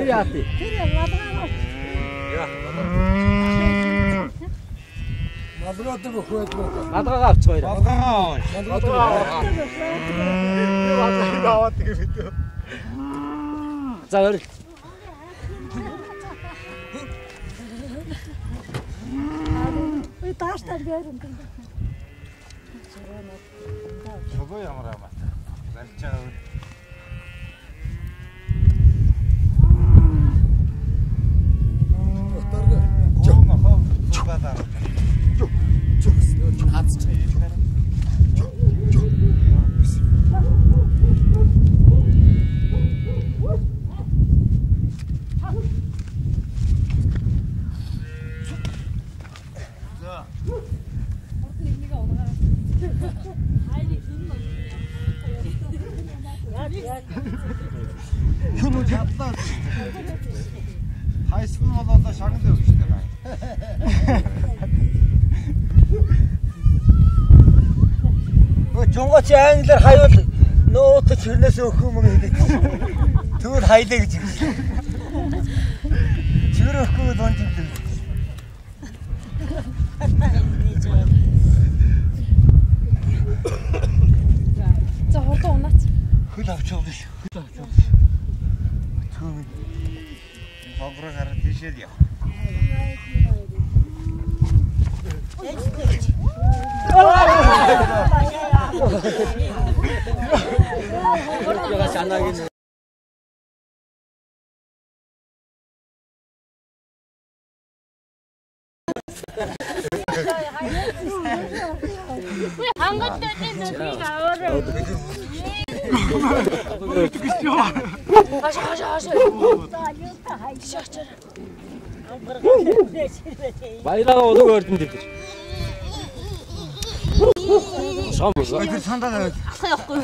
яа тий. Тэр малгай. Яа. Малгайдаг өх байдгүй. Малгайгаа авч хоёр. Малгайгаа аваа. Малгайгаа. Би малгайг аваад тэгээ мэдээ. За орил. Би тааш таар бээр юм. Чогоо ямар амаатай. Барьж байгаа үл. Юм чадлаа. Хайсан бол одоо шагнал өгч байгаа. Өө жунгаач англиар хаюул нууц чирнээс өгөх юм гэдэг. Тэгвэл хайлаа гэж. Чир өгөхгүй донж юм. За хурдан унаач. Хөл авч явна шүү. Хөл авч явна. Төө. Хонгороо гараад тийшээ л яв. Яга санааг нь Хангалтай нүдийг аваарай. Хашаа хашаа хашаа. Баяраа улаг ойрдон дээр. Шам уу. Тэр сандаа тавиад. Ахаа явахгүй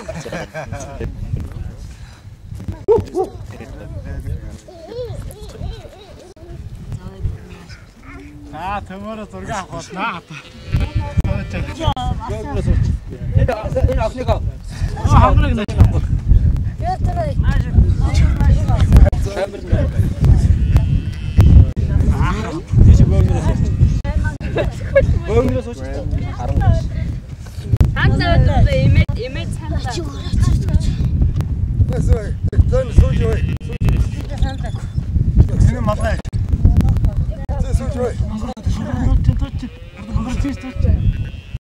юу? Аа төмөрөө зураг авах болно. Энэ охиныг ав. Хангрыг нэ. Тийш бөөгнөрөөс сууч. Бөөгнөрөөс сууч. 10. Ханцаа эмээ эмээ цаанаа. Зэн сууж ой. Энэ малгай.